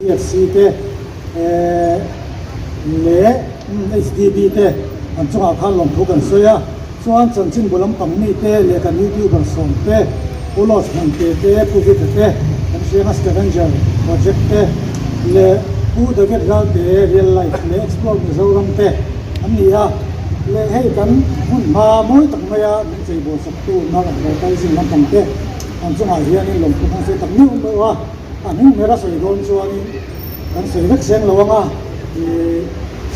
PFC te leh HDB te an chungah khan lawmthu kan sawi a, chuan chanchinbu lampang mite leh kan youtuber sawm te, Pu Lodge Hmangte te, Pu Vita te, kan hrianga Scavenger Project te leh Pu David Ralte Real Life leh Explore Mizoram te an ni a, leh hei kan hmun hma mawi tak maia min cheibawl saktu Nal Advertising lampang te an chungah hianin lawmthu kan sawi tak meuh meuh a. A hming ber a sawi dawn chuanin kan sawi vek seng lo ang a, ih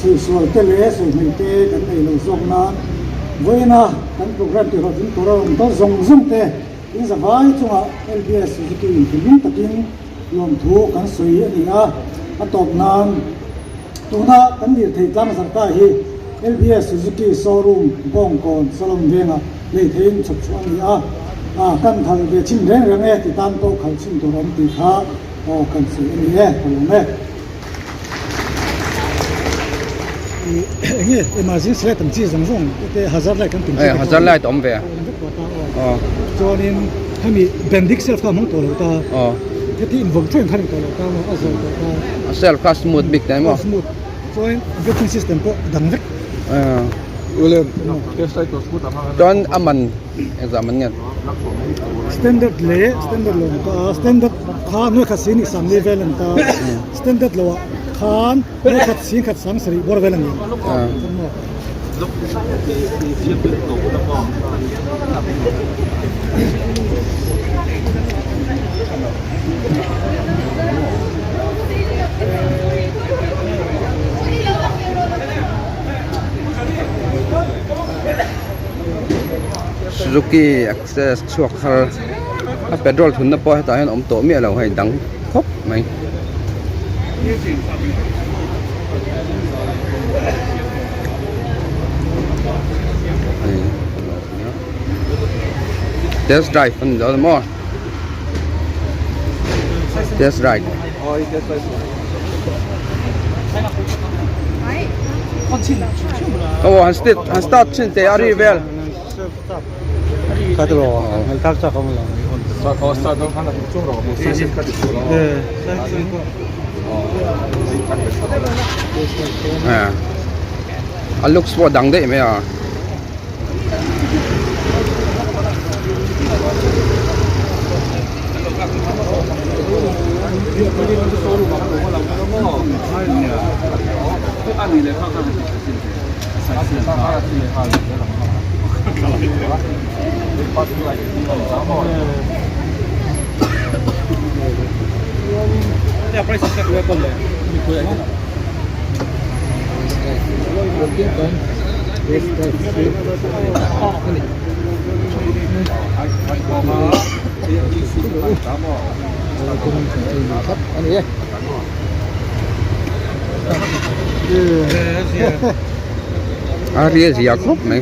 sawi sual te leh sawi hmei te kan nei lo zawk nan vawiina kan program tih hlawhtling tur a rawn kal zawng zawng te in zavai chungah LBS Suzuki in thinlung takin lawmthu kan sawi a ni a, a tawp nan tuna kan lirthei tlang zarh ta hi LBS Suzuki showroom Bawngkawn Salom vengah Lei theiin chhawp chhuah a ni a, a kan khalh ve chhin reng reng e ti tan pawh khalh chhin tur awm tih kha aw kan sawi a ni e, ka lawm e. Enge emergency light ang chi zawng zawng te hazard light kan tum chi te pawh hazard light awm ve awm vek tawh ta aw chuanin hemi bendik self kha a hmang tawh lo ta heti invawn theuhin khan in tawh lo ta maw a zawi tawh ta a self kha smooth bik ta emaw smooth chuanin braking system pawh a dang vek. Chuan a man engzah man nge? Standard leh standard lo ang ta a, standard kha nuai khat sing nih sangli vel ang ta a, standard lo ah khan nuai khat sing khat sang sarih bawr vel ang ni ang maw? Suzuki access chhuak thar a petrol thunna pawh hetah hian awm tawh miah lo hei dang khawp mai. Test drive a ni dawn a maw test ride. Aw han start han start chhin teh a ri vel. A looks pawh a dang daih mai a. A ria zia khawp mai.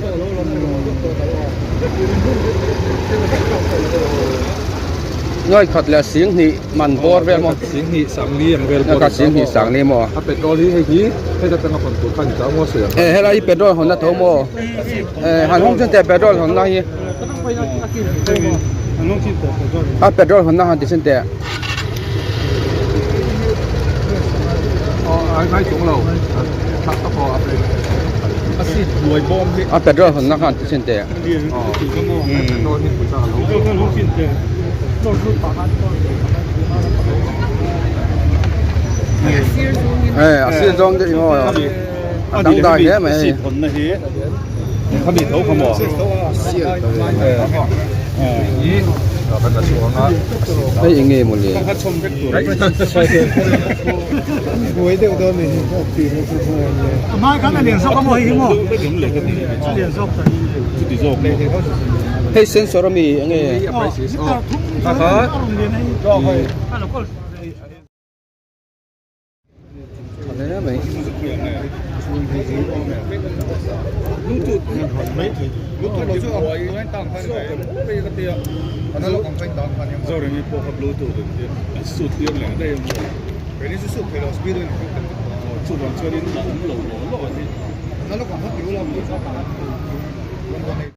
Nuai khat leh sing hnih man bawr vel maw? Sing hnih sang li ang vel bawr. Sing hnih sang li maw? A petrol hi hei hi heta tanga hawn tur kha ni ta maw sawi ang. E helai hi petrol hawnna tho maw? E han hawng chin teh petrol hawnna hi. A petrol hawnna han ti chin teh. A petrol hawnna kha han ti chin teh. E a sir zawng deuh maw a dangdai hle mai hei. Hei eng nge maw le. Hei sensor ami eng nge. Tha hle mai.